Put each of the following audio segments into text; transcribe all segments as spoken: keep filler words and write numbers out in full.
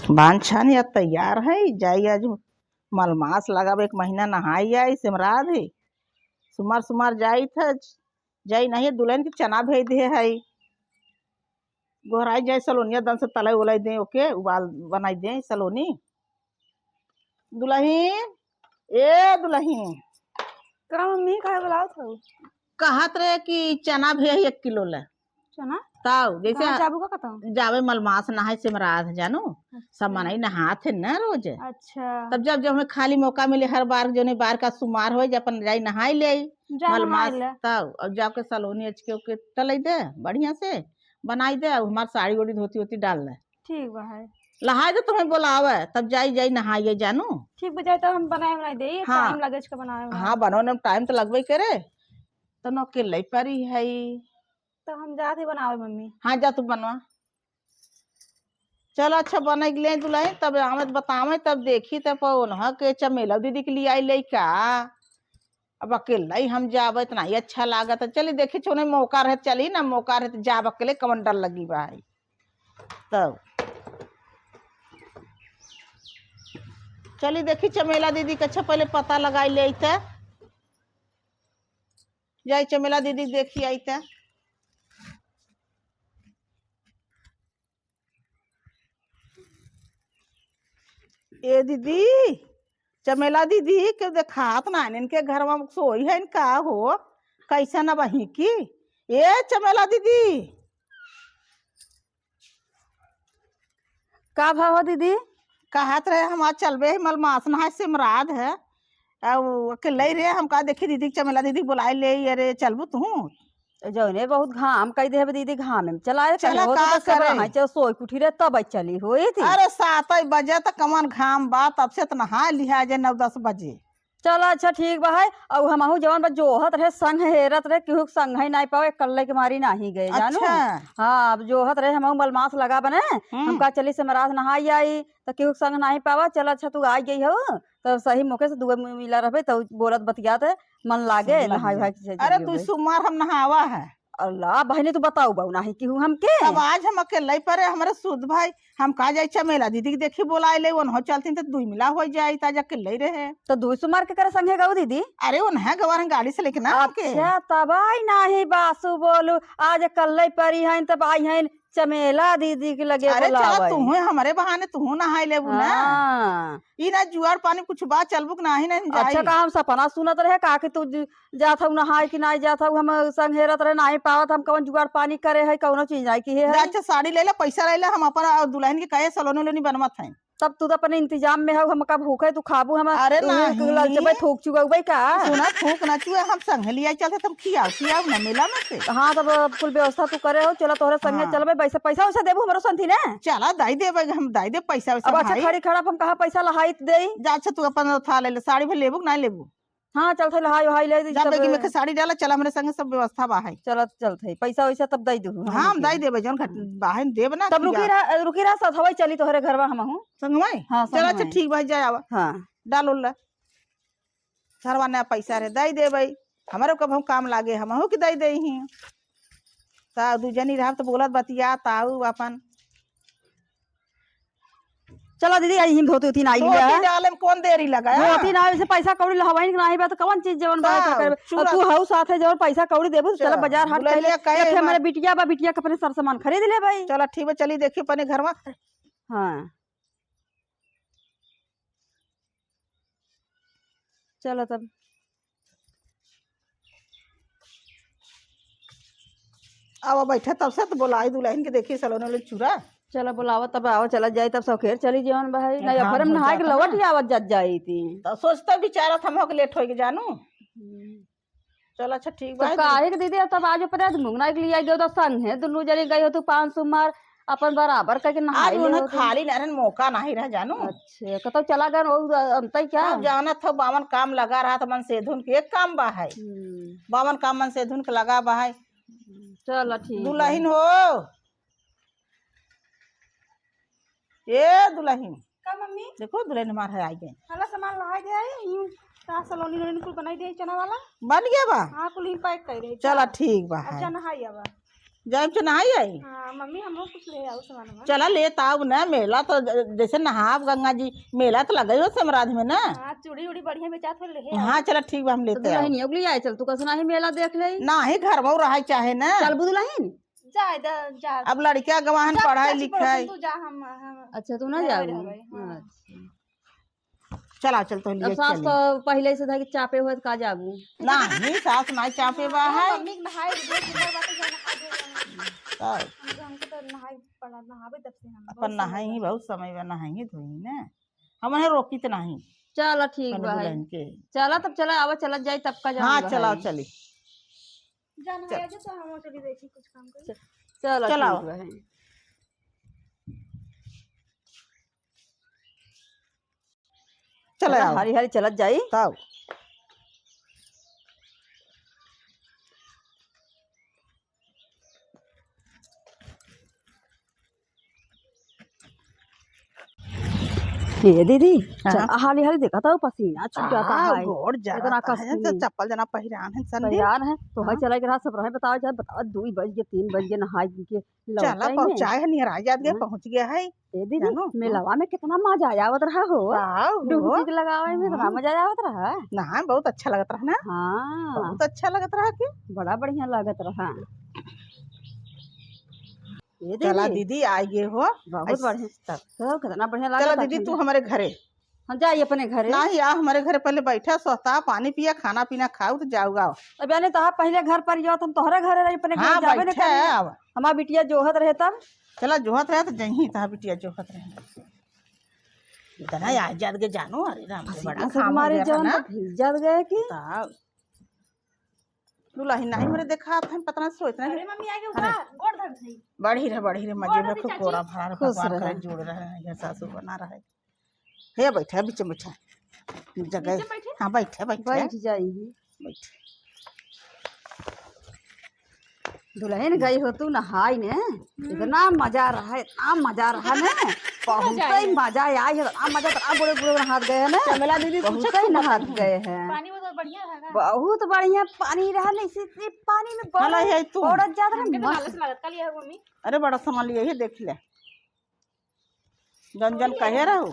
बांध छान या तैयार है, जाई आज मलमास लगावे, एक महीना नहाई आई, सिमराध है। सुमार सुमार जाई था, जाई नहीं, दुल्हन के चना भेज दे है। गोहराई जाए सलोनिया दन से तलाई उलाई दे, ओके उबाल बनाई दे सलोनी। दुलहिन, ए दुलहिन। का मम्मी, काहे बुलावत हऊ? कहत रहे कि चना भी है एक किलो ले। चना? ताऊ, जैसे कहाँ जाबू का कहता हूँ? जावे मलमास नहाए सिमराध जानू, अच्छा। सब मनई नहात है ना रोज। अच्छा। तब जब, जब हमें खाली मौका मिले हर बार, जो नहीं बार का सुमार होए, जब अपन जाई नहाई ले आई। जा नहाई मलमास ले। ताऊ, अब जाके सलोनी अचके ओके तलई दे, बढ़िया से बनाई दे, अब हमार साड़ी ओड़ी धोती ओती डाल ले। ठीक बा है। लहाई दे तुम्हें बोलावे, तब जाई, जाई नहाइए जानू। ठीक बा, जाई तब हम बनाए बनाए दे, हाँ। टाइम लगे इसका बनाए बनाए। हाँ, बनावे में टाइम तो लगबे करे, तो न अकेले परी है। तो हम जात ही बनावे मम्मी। हाँ, जा तू बनवा। चल अच्छा, बने के ले दुलहिन, तब आवे त बतावे, तब देखी, तब उन्हा के चमेला दीदी के लिए आई लइका। अब अकेला ही हम जाबे, इतना ही अच्छा लागत है। चली देखी, छोने मौका रहे, चली ना, मौका रहे तो जाब अकेले, कवन डर लगी भाई। तब चली देखी चमेला दीदी के, अच्छा पहले पता लगाई ले आई त। जाई चमेला दीदी देखी आई त। ए दीदी, चमेला दीदी, केहू देखात ना, इनके घरवा में सोई है इनका हो, कैसन अब अहीं की? ए चमेला दीदी। का भा हो दीदी? कहत रहे हम आज चलबे है मलमास नहाए सिमराध है, अउ अकेले रहे, हम कहा देखी दीदी के चमेला दीदी के बोलाए ले, अरे चलबू तू? जौने बहुत घाम कई देहबे दीदी, घाम में चला रे, चला कहीं हो तो का दस बजे करे? हाँ, चल सोई के उठी रे, तब चली होई थी। अरे सात बजे तक कमन घाम बा, तब से त नहा लिहा जे नौ दस बजे। चला अच्छा ठीक बा है, अउ हमहू जवन बा जोहत रहे, संग हेरत रहे, केहू के संग ही नाई पावे, कल्ले के मारी नाही गए, जानू। अच्छा। हाँ, अब जोहत रहे, हमहू मलमास लगा बने, हम्म। हम कहा चली सिमराध नहाई आई, त केहू के संग नाही पावा, चला अच्छा तू आई गई हो, त सही मौके से दुए मिला रहबे, त बोलत बतियात मन लागे, सुन नहाई लगी। भाई के अरे चली तू हो। सुमार हम नहावा है। अल्लाह बहिनी, तू बताऊ बाऊ नाही केहू हमके। अब आज हम अकेले परे, हमरे सुध भाई, हम का जाई चमेला दीदी के देखी बोलाए ले, उन्हों चलतीन त दुई मिला हो जाई, त आज अकेले रहे। त दुई सुमार के करे संगे गऊ दीदी? अरे उन्हें गवर गाड़ी से लेके ना हमके। अच्छा, तब आई नाही बासु बोलू, आज अकेले परी हैं, तब आई हैं चमेला दीदी के लगे अरे चला बोलावे। तुहू हमरे बहाने तुहू नहाई लेबू ना। हाँ। ई ना जुआर पानी कुछ बा, चलबू कि नाही, नाही जाई। अच्छा, का हम सपना सुनत रहे का कि तू ज-, जात हऊ नहाए कि नाही जात हऊ, हम संग हेरत रहे, नाही पावत, हम कवन जुगाड़ पानी करे है, कवनो चीज नाही किहे है। अच्छा, साड़ी ले ले, पैसा ले ले, हम अपन अ, दुलहिन के कहे सलोनी उलोनी बनवत है। तब तू तो अपने इंतजाम में हऊ, हम का भूखे तू खाबू, हम अरे तू नाही। ललचबे थूक चुगउबे का? सुना, थूक ना चुए, हम संग लिया चलते, तुम खियाओ, खियाओ ना मेला में से। हाँ, तब कुल व्यवस्था तू करे हो, चला तोहरे संगे हाँ। चलबे, पैसा, पैसा वैसा देबू हमरो संथी ने? चला, दाई देबे, हम दाई दे पैसा वैसा अब अच्छा भाई। खड़ी खड़ा हम कहाँ पैसा लहाई देई? जा, अच्छा, तू अपन उठा ले ले, साड़ी भर लेबू कि नाही लेबू? हाँ, चलत है, लहाई वहाई ले दी, जा, तब बेगी में के साड़ी डाला, चला, हमरे संगे सब व्यवस्था बा है। चलत, चलत है, पैसा वैसा तब दई देहू, हाँ, हम हमके। दई देबे, जौन घट-, हम्म। बाहन देब ना तब कि रुकी जा। रहा, रुकी रहा, साथ हवाई चली तोहरे घरवा हमहू। संगवाई? हाँ, चला, अच्छा, संगवाई। ठीक बा, जाए आवा। हाँ। डाल उल्ला। घरवा नया पैसा रहे, दई देबे, हमरो कबहू काम लागे, हमहू के दई देई ही। ता दू जनी रहब त बोलत बतिया ताऊ अपन। चला दीदी, आई हिम धोती उती नाई धोती लिया। डाले में कौन देरी लगा? धोती ना, वैसे पैसा कौड़ी लहवाइन के नाही बा, तो कौन चीज जवन बा, का ता करबे? चूड़ा अब तू हऊ साथे जवन पैसा कौड़ी देबू, तो चला चला, बाजार हाट बुला कइले। लिया, कहे या फिर हमार हमारे बिटिया बा, बिटिया के अपने सर सामान खरीद लेबे। चला ठीक बा, चली देखी अपने घर में। हाँ। चला तब। आवा बैठा तब से तो बोलाई दुलहिन के देखी सलोनी उलोनी चूड़ा। चला बोलावा तब आवा, चला जाई तब सौखेर चली जेवन बा है। नहीं, घाम अफरम हो नहाए के जाता लवट ना। ही आवत जात जाई थी। तो सोचता विचारत हम हो के लेट होई के जानू। हम्म। चल अच्छा ठीक तो बा। काहे के दीदी, तब आज अपने आज मुंगना के लिए आई गयो तो संग है, दुनू जनी गई हो तू पाँच सौ मार, अपन बराबर करके आज नहाई ले उन्हें होती। खाली ना रहन, मौका नाही रह जानू। अच्छा, कतौ चला गन, वो अंतई क्या? अब जानत हो, बावन काम लगा रहा था, मन से धुन के एक काम बा है। हम्म। बावन काम मन से धुन के लगा बा है। चल ठीक बा। दुलहिन हो, ए दुलहिन। का मम्मी? देखो दुलहिन हमार है, आई गई। हला सामान लहाई दे आई, यूं का सलोनी लोनी कुल बनाई दे चना वाला। बन गया बा? हाँ, कुल ही पैक कर दे। चला ठीक बा, अब है। जा नहाई आवा। जाइब तो नहाई आई। हाँ, मम्मी, हमरो कुछ ले आओ सामान वामान। चला, ले त आउब ना, मेला तो ज-, जैसे नहाब गंगा जी, मेला तो लगे हो समराध में ना। हाँ, चूड़ी उड़ी बढ़िया बेचात हो, ले आओ। हाँ, चला, ठीक बा, हम तो लेते आओ। दुल्हनिया के लिए आए, चल, तू कैसे नाही मेला देख ले। नाही, घर में रहे चाहे ना। चल, बु दुल्हन। जा, इधर जा। अब लड़किया गवाहन जा, पढ़ाई चाची, पड़ोसन लिखाई। तू जा, हम, हम अच्छा, तू ना जाबू? रहबै, हाँ। अच्छा। चला, चल, तो अब लिए सास चली। तो पहिले से धके चापे हुए, का जाबू? नाही, सास नाही चापे बा हाँ, है। मम्मी के नहाए, रोज सुबह बाटे जा नहा दे, जा नहा दे। तब। हमको, हमको तो नहाए पड़ा, नहावे तब से हम, अपन बहुत समय नहाई बा। ही, बहुत समय बा, नहाई ही धोई ना। हम उन्हें रोकी तो नाही। चला, ठीक अपन बा है। दुल्हन के। चला, तब चला, आवा, चला जाई, तब का जाऊंगा हाँ, चला, भाई। चली। जा नहाया जा, तो हम चली देखी कुछ काम करी। चला, चला। ठीक बा है। चला चला, आओ। हाली हाली चलत जाई। तब। ए दीदी, हाँ। चल, हाली हाली देखा था, पसीना छूटा था का है। गोड़ जरा इतना था है, कसीने। तो चप्पल जना पहिरान है, सैंडल। पहिरान है, तो है हाँ। चला के रहा, सब रहे, बताओ, चल, बताओ, दुई बज गए, तीन बज गए, नहाई के चला, लौटे में। पहुँचाए है, निहराई जात गए, हम्म। पहुँच गया है। ए दीदी, जानो? मेलवा में कितना मजा आवत रहा हो। वाह हो। डुबकी के लगावे में इतना हम्म। मजा आवत रहा। ना, बहुत अच्छा लगत रहा ना। हाँ। बहुत अच्छा लगत रहा कि? बड़ा बढ़िया लगत रहा। ए चला दीदी। दीदी, आ गए हो। बहुत ऐस-, बढ़िया। तब। तो कितना बढ़िया चला लागत दीदी, है। तू हमारे घरे। हम जाई अपने घरे। नाही, आ हमारे घरे पहले बैठा, सोता, पानी पिया, खाना पीना खाऊ तो जाऊ आओ। अब यानी तोहार पहले घर पर जाओ, तो हम तोहरे घरे रही, अपने घरे हाँ, जाबे न बैठे करी। आवा। हमार बिटिया जोहत रहे तब। चला, जोहत रहे तो जहीं तोहार बिटिया जोहत रहे। इतना आ जात के जानो, अरे राम रे, पसीना बड़ा से घाम हो मारे गया था जवन ना। तो भीग जात गए कि। तब। दुल्हन नाही मरे देखा, आप हम पता ना सोच रहे अरे हैं। मम्मी, आगे अरे। उठा, गोड़ धर दे। बढ़ी रहे, बढ़ी रहे, मजे गोड़ में धर खूब चाची। कोरा भरा रहे, खुश भगवान रहे। करे जोड़ रहे, ये सासू बना रहे। हे बैठे, बीच में बैठे। जगह। बीच में बैठे? हाँ, बैठे, बैठे। बैठ जाइए। बैठे। दुल्हन गई हो तू नहाई ने, हम्म। इतना मजा रहा, इतना मजा रहा ने, बहुत मजा ही आया। मजा आई है, इतना मजा, इतना बड़े बड़े नहात गए हैं ने, चमेला दीदी, बहुत पूछो ही तू नहात बताइए। गए हैं। पानी वो तो बढ़िया रहा ना? बहुत बढ़िया पानी रहा ने, इसी, इसी पानी में हला बौड़त, है तू। बौड़त जात रहे, हमके तो मस्त। लालच लागत, का लिया है मम्मी? अरे बड़ा सामान लिया है, देख ले। जन जन कहे रहू।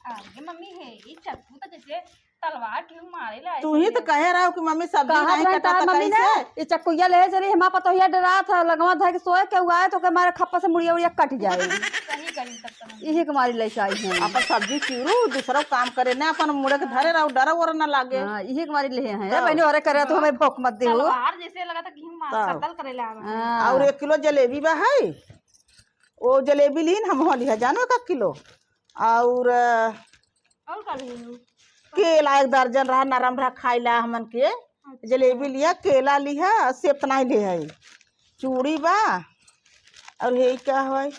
अरे मम्मी, हे, ई चक्कू तो जैसे तलवार केहू मारे ला तू ही ऐसे तो है। कहे रहू कि मम्मी सब्जी कहत नहीं रही कटा तार तो मम्मी कैसे? ने, ई चक्कुइया ले चली, हमार पतोहिया डरात है, लगवा धर के सोए के हुआ है, तो ओके मारे खप्पा से मुड़िया उड़िया कट जाए। सही करी तब तो मम्मी। इही के मारी लेके आई हैं। अपन सब्जी चीरू, दूसरा काम करे ना, अपन मुड़े के धरे रहू, डर वर ना लागे। हाँ, इही के मारी ले हैं। ए तब। बहनी, अरे करे तो हमें भोंक मत दे हो। तलवार जैसे लगा था कि हम तब। कत्ल करे ला आवा। हाँ। और एक किलो जलेबी बा है, वो जलेबी लीन हम हो लिहा, जानो का किलो। और, अ, और का लीन? केला एक दर्जन रहा, नरम रहा, खाइला हमन के। अच्छा। जलेबी लिहा, केला लिहा, सेब त नाही लिहा है। चूड़ी बा, और हे का है?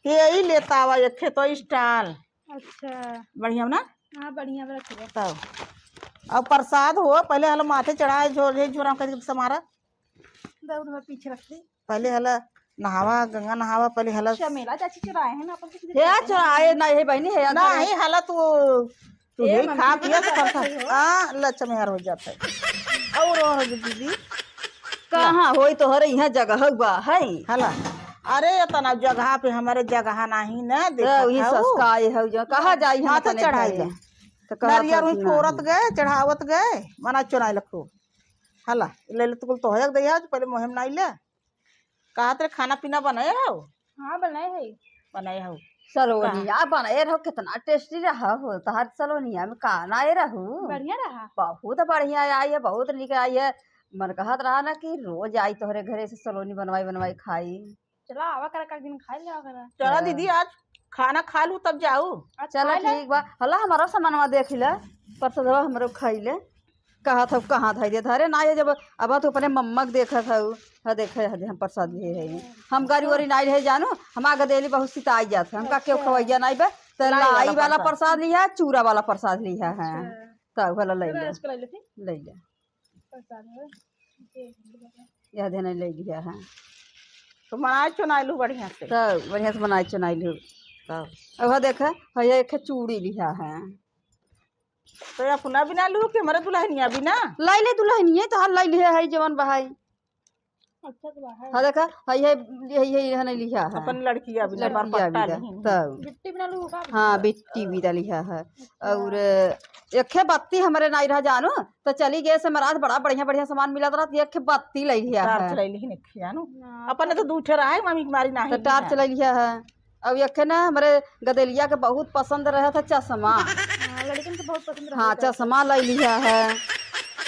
हे ई लेता आवा, एक खे तो stall। अच्छा। बढ़िया ना? हाँ, बढ़िया बा, रख दे। तब। और प्रसाद हो, पहले हलो माथे चढ़ाए, झोर, हे झोरा करके समारा। दौड़ में पीछे रख दे। पहले हला नहावा, गंगा नहावा, पहले हला चमेला चाची चुराए हैं ना, अपन कुछ हे देते हैं। चुराए ना, हे बहनी, हे ना, अंदर हे हला तू, तू ए, हे मम्मी, खा पिया तो मम्मी, करता। हो। आ, लक्ष्मी हर हो जाता है। और, और हो दीदी। कहाँ होई तोहरे यहाँ जगह बा, है? हला। अरे, इतना जगह पे हमारे जगह नहीं ना, तो देखत वही हऊ। सस्काए हऊ जो, कहाँ जाई हम माथा अपने चढ़ाई घरे? ले। तो कहत नरियर हऊ वही कि फोरत नहीं। गए, चढ़ावत गए, मना चुनाई लखो। हला, ले ले, तू कुल तोहरे के दइया, पहले मोहे म नाई ले। कहा तेरे खाना पीना बनाए हो? हाँ, बनाए है। बनाए हो। सलोनिया बनाए रहो, कितना tasty रहा हो तोहार सलोनिया में, का नाए रहू? बढ़िया रहा। बहुत बढ़िया आई है, बहुत निक आई है। मन कहत रहा ना कि रोज आई तोहरे घरे से सलोनी बनवाई बनवाई खाई। चला, आवा करा, कल दिन खाई लेवा करा। चला हाँ। दीदी, आज खाना खा लू तब जाऊ। आज चला, खा ले। ठीक बा। हला, हमारो सामानवा देख ले, परसदवा हमरो खाई ले। कहत हऊ, कहाँ धइ दे धरे ना, ये जब अब तू अपने मम्मा के देखत हऊ, ह देखे, ह दे, हम प्रसाद लिए है। हम गाड़ी वाड़ी नाई रहे जानू, हम आगे देली बहुत सिताई जात है। हमका केहू अच्छा। खवैया नाई बे, त लाई वाला लाई वाला प्रसाद। प्रसाद लिहा, चूरा वाला प्रसाद लिहा है। अच्छा। त वाला ले चला, ले। इसको ले लेती। ले ले। प्रसाद है। यह देने ले लिहा है। तो बनाए चुनाई लू बढ़िया से। तो बढ़िया से बनाए चुनाई लू। तब। अब देखे, है ये एक चूड़ी लिहा है। तो अपना बिना लू कि हमारे दुल्हनिया बिना? लाई ले दुल्हनिया, तो हर लाई ले है जवन बहाई। अच्छा तो बाहर। हाँ, देखा, हाँ, ये, ये, ये, ये नहीं लिहा है। अपन लड़किया भी लड़किया भी पट्टा दा, लिहिन। तब। बिट्टी बिना लूगा। हाँ, बिट्टी भी दा लिहा है। अच्छा। और एखे बत्ती हमरे नाई रहा जानू, तो चली गए से महाराज बड़ा बढ़िया, बढ़िया सामान मिलत रहा, एखे बत्ती ले लिहा है। टार्च ले लिहिन एखे जानू। हाँ, अपन तो दू ठे रहा है, मम्मी के मारी नाही तो टार्च ले लिहा है। अब एखे ना हमरे गदेलिया के बहुत पसंद रहा था चश्मा। हाँ, लड़किन के बहुत पसंद रहा हाँ, था। चश्मा ले लिहा है।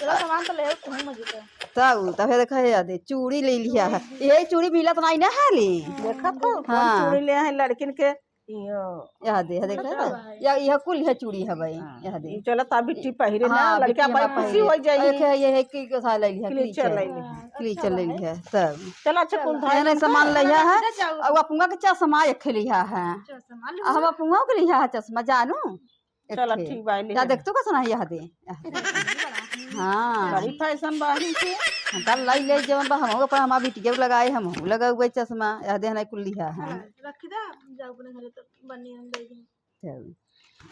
चलो सामान तो ले आओ, तुम मजे कर। तब, तब हे देखा, हे यादे, चूड़ी ले लिहा है। यही चूड़ी मिलत नहीं ना हाली। देखा तो, कौन हाँ। चूड़ी ले है लड़किन के? यो। यादे, हे देखा बताओ ना? भाई। या, यह कुल है चूड़ी है भाई, हाँ। यादे। ये चलत आ बिट्टी पहिरे ना, हाँ, लड़का बिट्टी पाई हमार खुशी पहिरे। हो जाई। एक है, ये है कि के साथ ले लिहा, क्लीचर क्लीचर। ले लिहा। हाँ, क्लीचर अच्छा ले भाई। लिहा, सब। चला, अच्छा, कुल ये धान नहीं सामान ले लिहा है। अच्छा, जाओ। और अपना के चश्मा एक लिहा है। चश्मा अब अपना के लिहा है चश्मा, जानू? चला, एथे। ठीक बा, ले जा ले। देख तू कैसन है यह दे। हाँ। बड़ी फैशन बा ही के। हम तो लाई ले जवन बा, हम अपन हमार बिटिया लगाए, हम लगाए हुए चश्मा, यह दे नहीं कुल लिहा है। हाँ, रख दे, जाओ अपने घरे तो बनी हम दे दें। चल।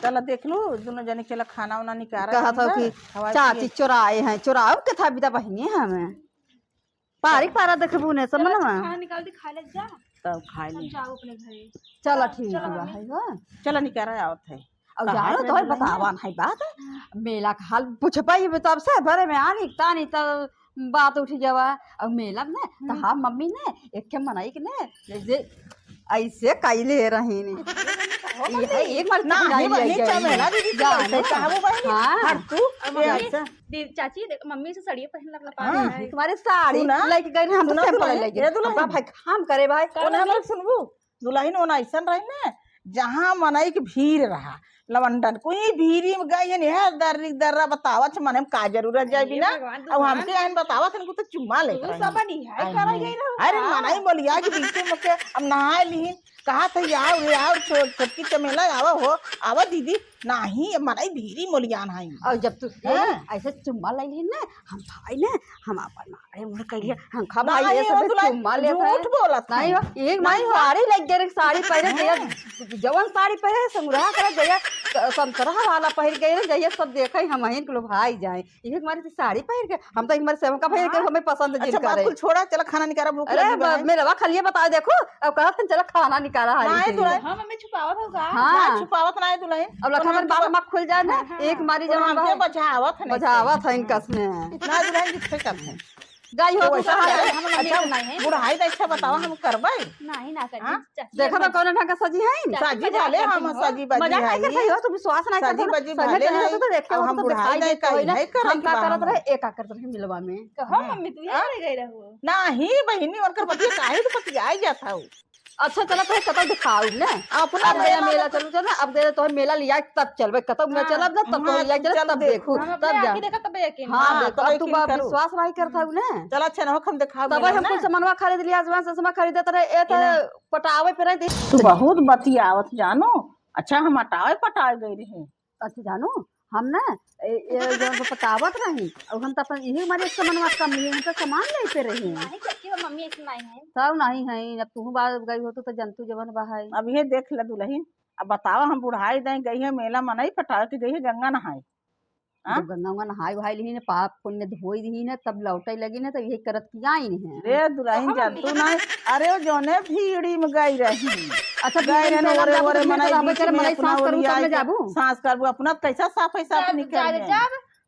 चला देख लू, दोनों जने चला खाना उना निकारा कहा था अंदर, कि हवा चाची पिए। चोराए हैं, चोराओ के था बिदा बहिनी हमें। पारी पारा देखबू ने, समझ चला, में? खाना निकाल दे, खा ले जा। तब खा ले। जाओ अपने घरे। चला, चला, ठीक चला बा, मम्मी। है हो? चला निकारा आवत है। अब कहाँ जानो से तो है, मिलेंगे? बतावा नहीं बात। हम्म। मेला का हाल पूछबा ही तब से बरे में आनी तानी तब बात उठ जावा। अब मेला में तो हम्म। हाँ मम्मी ने एक के मनई के ने जैसे ऐसे कैले रही ने। ये है, एक बार ना, चढ़ाई ये ले बहिनी, गई। चमेला दीदी, तू जानो। ऐसे कहबो बहिनी? हाँ। हट तू, अब ये मम्मी, ऐसा। दी-, चाची, देख, मम्मी से साड़ी पहन लग लगा हाँ। है। तुम्हारे साड़ी सुना? लेके गए ना, हम तो सुना, सैंपल दुल्हन, ले गए। ये दुल्हन। अब भाई, काम करे भाई। कौन है, सुनबू? दुल्हन ओन ऐसन रही ने, जहाँ मनई के भीड़ रहा, लवंडन कोई भीड़ी में गई है, यह दर्री दर्रा बतावत है, मने में का जरूरत जाए अरे बिना। भगवान, अब दुल्हन। हमके आइन बतावत है, इनको तो चुम्मा लेत तू रही। सब नहीं है, अरे करे गई रहो अरे का? मनई बोलिया के बीच में के, अब नहाए ली, कहा था, "आओ रे, आओ, छो-, छोटकी चमेला, आवा हो, आवा दीदी।" नाही, मनई भीरी मोलियान है। और जब तू हाँ। ऐसे चुम्मा ले ली ना, हम भाई ने, हम अपन मारे मुड़ कह लिया, हम खा भाई नहीं ये हो सब दुल्हन, चुम्मा लेत है। झूठ बोलत नहीं है। हो, एक नहीं मारी हो। साड़ी लग गए रे, साड़ी पहरे हाँ। जइया, जवन साड़ी पहरे, संग्रह करे जइया, स-, संतरा वाला पहिर गए रे, जइया सब देखे, हम हिन के लोग भाई जाए। एक मारी तो साड़ी पहिर के, हम तो एक मारी सेवका पहिर के, हाँ। हमें पसंद जिन अच्छा, बात करे। कुल छोड़ा, चला खाना निकारा, भूख अरे, लगी बा। मेरवा खलिए बताओ, देखो, अब कहत हन, चला खाना निकारा हाली नहीं से। दुल्हन। हाँ, मम्मी छुपावत हो का? हाँ। ना छुपावत ना है दुल्हन। अब लखा तोहन बार हमके बार बत-, खुल जाए ना, हाँ, हाँ। एक मारी तोहन जवन हमके बा-, बझावत है नहीं बझावत से। है इनका से। ना दुल्हन जी, ठीक है। गई हो तो तू वैसा कहाँ है? गई? हम मम्मी अच्छा, के नहीं है। बुढ़ाई तो अच्छा बताओ, हम करबै? नहीं, ना करबै। हाँ? चाची देखा तो हम कौन ढंग का सजी है? चाची सजी भले बजावत हम करती हो। सजी बजी मजाक नहीं है। करते हो, तू विश्वास नहीं सजी करते हो। बजी सही भले में है। तो देखे अब हो हम तो बुढ़ाई दिखाई नहीं देते हो कहीं ना। है, करे हम की का बा करत हमारा। रहे, एका करत रहे मिलवा में। कहो हाँ। मम्मी, तू यहाँ हाँ? रह गई रहो। नाही बहिनी, उनकर बतिया काहे तो बतियाई जात हऊ। अच्छा, चला, तोहे कतौ दिखाऊ ने। अपना अब गया मेला मेला चलू, चल ना, अब गया तोहे मेला लिया, तब चलबे, कतौ में हाँ, चलब ना, तब हाँ, तोहे लिया, चल, चल तब देख। देखू, हम तब अपने जा। आँखी देखा, तब यकीन हाँ, हाँ, देख, तब अब तू यकीन बा-, करू। विश्वास नहीं करत हऊ ने। चला, अच्छा, ना, हम दिखाऊ तब मेला हम कुल ना। सामानवा खरीद लिया, आजमान से सामान खरीदत रहे, ए, तो इन्हें पटावे पे रहे, तू बहुत बतियावत जानो। अच्छा, हम अटावे पटावे गए रहे। अच्छा जानू, हम ना, ए, ए, जौन से पटावत रही, और हम तो अपन इही मारे सामानवा कम लिए, हम तो सामान लेते रही। नहीं, सच्ची में मम्मी ऐसे नहीं है। सब नहीं है, अब तू बात गई हो तो, तो जंतु जवन बा है। अब ये देख ले दुल्हन, अब बतावा हम बुढ़ाई दे गई है, मेला मनई पटावे के गई है, गंगा नहाए। हाँ? जब गंगा उंगा नहाए वहाए लिही ने, पाप पुण्य धोई दिही ने, तब लौटे लगी ने, तब यही करत की आई ने। रे दुल्हन कहाँ जान मम्मी? तू नहीं, अरे वो जौने भीड़ी में गई रही। अच्छा, गई भीड़ी में रहे, मेला ओरे, में ओरे, जाबू तो मनाई फिर तो बीच रहबे में करे, अपना सांस ओरी करू, तब आए न के जाबू। सांस करबू, अपना कैसा साफ है, साफ जा-, निकल जा रे, गए। जा।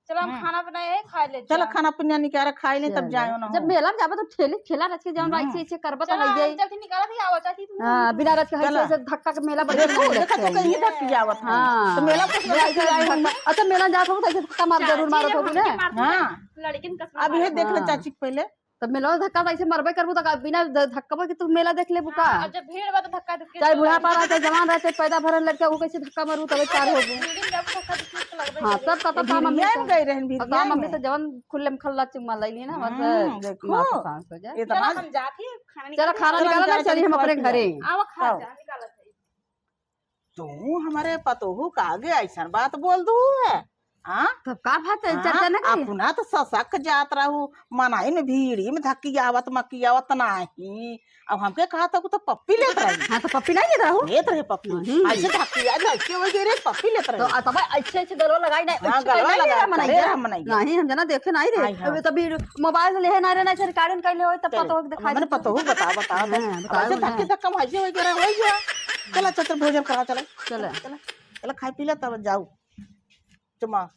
चला हम हाँ। खाना बनाए, खा ले जब जा। खाना पीना निकाल खाई ले, तब चलो। जाए ना। जब मेला में जाबो तो ठेली, ठेला रच के जौन हम्म। बाइक से ऐसे करबो तो चला, लग जाई। जल्दी निकाल के आओ, चाची, तुम हाँ, बिना रच के देखो, ऐसे, ऐसे धक्का के मेला बड़ी देखो, नहीं देखो, तो लगता है। कहीं धक्की जावत है। हाँ। तो मेला कुछ मेला लगता ऐसे है। धक्का, अच्छा, मेला जात हो तो ऐसे धक्का मार हाँ, जरूर जी, मारत होगी हम ना। मारते हैं। हाँ। लड़किन कसम अब ये मारत देख ले हाँ। चाची के पहले। तब मेला धक्का तो ऐसे मरबे करबो तो का बिना ध-, धक्का के तू मेला देख लेबू का? हाँ, और जब भीड़ बा तो धक्का धक्के चाहे से बुढ़ापा लगे। रहा, चाहे जवान रहा, चाहे पैदा भरल लड़का, वो कैसे धक्का मारू तबे पार होबू। भीड़ में जाबो धक्का धक्के से लगबे हाँ, करे। तब का, तब का मम्मी भिरिया में से, गई रहन, अब का भिरिया मम्मी में। से जवन खुल्ले में खल्ला चुम्मा लैली ना, हम्म, मतलब देखो। माँ से सांस हो जाए। इतना चलो, हम जाती हैं, खाना चलो, निकाल खाना के निकालो ना, चलो, चलिए हम अपने घरे। आओ, खा आओ। जा, निकालत है। तू हमारे पतोहू का आगे ऐसन बात बोल दू है? हाँ? तब का बात है, हाँ, चर्चा न करी? अपना तो ससक जात रहू, मनाई में भीड़ी में धक्की आवत मक्की आवत नाही। अब हमके कहा था, तो पप्पी लेत रही। हाँ, तो पप्पी नहीं लेत रहू? लेत रहे पप्पी। नहीं। ऐसे धक्की आ, ऐसे हो गई रे, पप्पी लेत रहे। तो आ, तब अच्छे अच्छे गलवा लगाई नहीं, हाँ, अच्छे गलवा नहीं ले लगाई, रहा मनई करे जा। रहा मनई जा। नहीं, हम जना देखे नहीं रहे। आई हाँ। अबे तब भीड़ मोबाइल से लेहे ना रहे, ना सरकारी नहीं कइले होई, तब चलो, पतोह के दिखाई हमने देते। पतोह बताओ, बताओ, हाँ, बताओ, बताओ, ऐसे हाँ। धक्के धक्का में ऐसे हो गया, हो गया। चला, चल, चल, भोजन करा, चला। चला। चला, चला, खाई पी ले, तब जाओ। चुमा।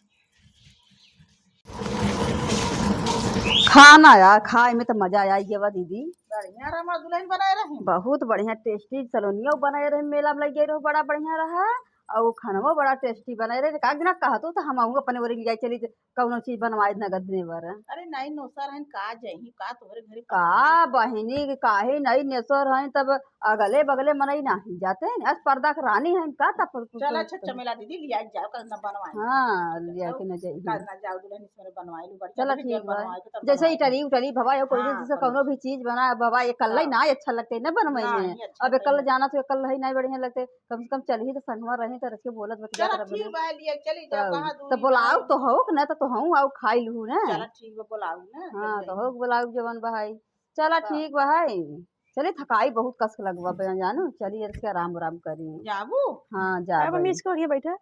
खाना यार, खाए में तो मजा आई गया बा दीदी। बढ़िया रहा हमार दुल्हन बनाए रही। बहुत बढ़िया, tasty सलोनियो बनाए रहे, मेला में लग गए रहो, बड़ा बढ़िया रहा। और खानवो बड़ा tasty बनाए रहे। का दिना कहतो तो हम आहू अपने ओरे ले जाए चली, कौनो चीज बनवाए नगद देवर। अरे नहीं, नोसर हन, का जही, का तोहरे घरे का पकाई? बहिनी, काहे नहीं नोसर हन, तब अगले बगले मनई नाही जाते हैं, आज पर्दा के रानी हैं का, तब चल, अच्छा, चमेला दीदी, लिया जाओ, कल ना बनवाए। हाँ, लिया के ना जाइए। कल ना जाओ, दुल्हन इसमें बनवाए लू, बढ़िया चला, बढ़िया ठीक बा। बनवाए के तब जैसे बनवाए। इटली उटली भवा, या कोई हाँ, चीज से बनवाए। कौनो भी चीज बना, भवा, ये कल ही हाँ। ना अच्छा लगते ना बनवाए नहीं, में। अच्छा अब ये कल लगते। जाना तो ये कल ही नहीं बढ़िया लगते, कम से कम चल ही तो संगवा रहे तो रच के बोलत बतियात चला, रह ठीक बने। बा, लिया चली जाओ, तब, कहाँ दूरी तब बोलाओ बा? तो हो ना, तो, तो हूँ आओ खाई लू ना। चला, ठीक बा, बोलाओ ना, हाँ, जब तो जाइए। हो बोलाओ जवन बहाई। चला, हाँ। ठीक बहाई। चली, थकाई बहुत कस के लगवा बे, जानू, चली, इसके आराम आराम करी। जाबू? हाँ, जा अब हम बड़ी। इसको उठिए बैठा।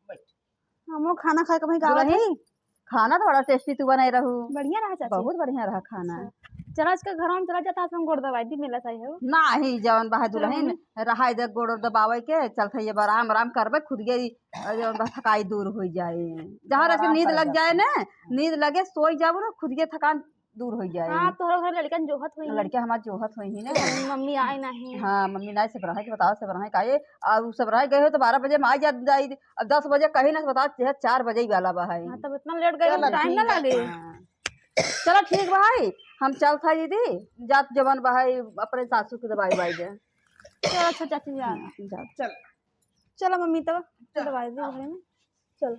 बैठ। हमो खाना खाए के वहीं गावत दुलही, है। खाना तो बड़ा tasty तू बनाए रहू। बढ़िया रहा चाची। बहुत बढ़िया रहा खाना। अच्छा। चला, आज के घर में चला जाता, हम गोड़ दबाई दी, मिला सही हो। नाही, जवन बहा दुलही, दुलही। रहा दे गोड़ दबावे के, चलते ये आराम आराम करबे, खुद के, अ, जवन बा थकाई दूर हो जाए। जहाँ रह के आराम नींद कर लग जाए। जाए ना, नींद लगे, सोई जाबो ना, खुद के थकान दूर हो जाए। हाँ, तोहरा घर लड़कन जोहत होई। लड़के हमार जोहत होई ही ना। मम्मी, मम्मी आए नाही। हाँ, मम्मी नाही, सब रहे के बताओ, सब रहे का ये, और सब रह गए हो तो बारह बजे में आ जा, जाई, अब दस बजे कहीं ना बताओ, चाहे चार बजे ही वाला बहाई। हाँ, तब इतना लेट गए, चलो, time ना ठीक है। लगे। हाँ। चलो, ठीक बहाई, हम चलत है दीदी, जात जवन बहाई अपने सासू के दवाई वाई दे। चलो, अच्छा चाची, जा। हाँ, जा। चल। चलो मम्मी, तब चल। दवाई दे घरे में। चल।